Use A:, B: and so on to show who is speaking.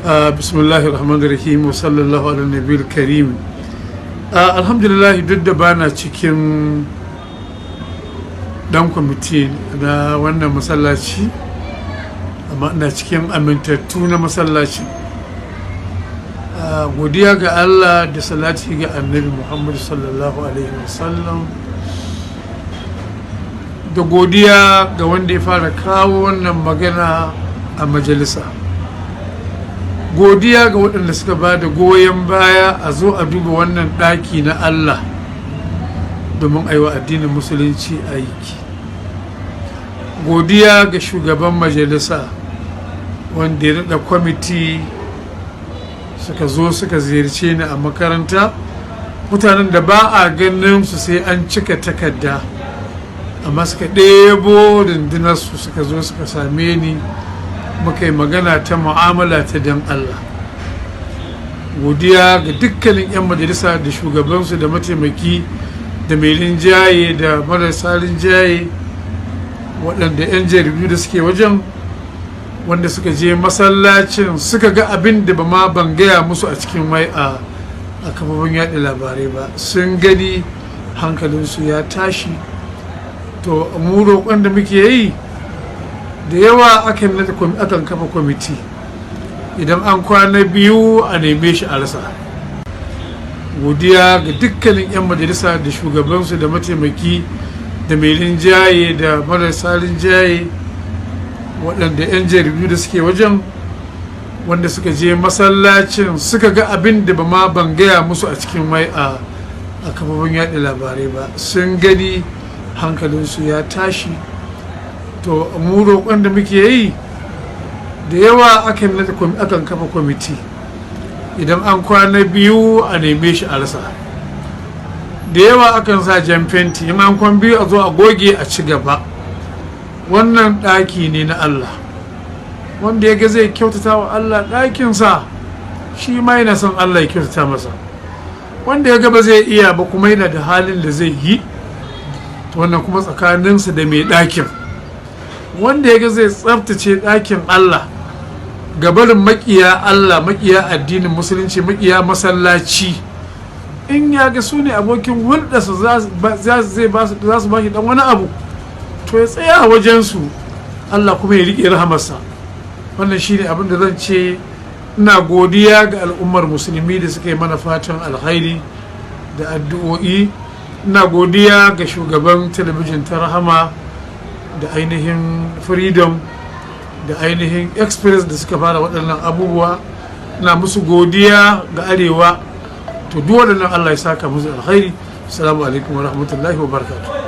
A: Bismillahir rahmanir rahim, wa sallallahu ala nabiyil karim. Alhamdulillah, duk da bana cikin dan kwamiti na wannan masallaci, amma ina cikin amintattu na masallaci. Godiya ga Allah da salati ga Annabi Muhammad sallallahu alaihi wasallam, da godiya ga wanda ya fara kawo wannan magana a majalisa, godiya ga waɗanda suka ba da goyon baya a zo a duba wannan ɗaki na Allah domin a yi wa addinin Musulunci aiki, godiya ga shugaban majalisa wanda ya naɗa kwamiti suka zo suka ziyarce ni a makaranta, mutanen da ba a ganin su sai an cika takarda, amma suka ɗebo rundunarsu suka zo suka same ni, muka yi magana ta mu'amala ta dan Allah. Godiya ga dukkanin 'yan majalisa da shugabansu da mataimaki da mai rinjaye da marasa rinjaye, waɗanda 'yan jaridu da suke wajen, wanda suka je masallacin suka ga abin da ba ma ban gaya musu a cikin wai a kafofin yaɗa labarai ba, sun gani, hankalinsu ya tashi. To, mu roƙon da muke yi, da yawa akan kafa kwamiti, idan an kwana biyu a neme shi a rasa. Godiya ga dukkanin 'yan majalisa da shugabansu da mataimaki da mai rinjaye da marasa rinjaye, waɗanda 'yan jaridu da suke wajen, wanda suka je masallacin suka ga abin da ba ma ban gaya musu a cikin wai a kafofin yaɗa labarai ba, sun gani, hankalinsu ya tashi. To, mu roƙon da muke yi, da yawa akan kafa kwamiti, idan an kwana biyu a neme shi a rasa. Da yawa akan sa jan fenti, in an kwan biyu a zo a goge a ci gaba. Wannan ɗaki ne na Allah. Wanda ya ga zai kyautata wa Allah ɗakinsa, shi ma yana son Allah ya kyautata masa. Wanda ya ga ba zai iya ba kuma yana da halin da zai yi, to wannan kuma tsakaninsa da mai ɗakin. Wanda ya ga zai tsaftace ɗakin Allah gabarin makiya Allah, makiya addinin Musulunci, makiya masallaci, in ya ga su ne abokin hulɗarsa, za su ba shi dan wani abu, to ya tsaya a wajensu, Allah kuma ya riƙe rahamarsa. Wannan shine abin da zan ce. Ina godiya ga al'ummar Musulmi da suka yi mana fatan alkhairi da addu'o'i. Ina godiya ga shugaban talabijin ta Rahama da ainihin Freedom da ainihin Express da suka fara waɗannan abubuwa. Ina musu godiya ga Arewa. To, duk waɗannan, Allah ya saka musu alkhairi. Assalamu alaikum wa rahmatullahi wa barakatuh.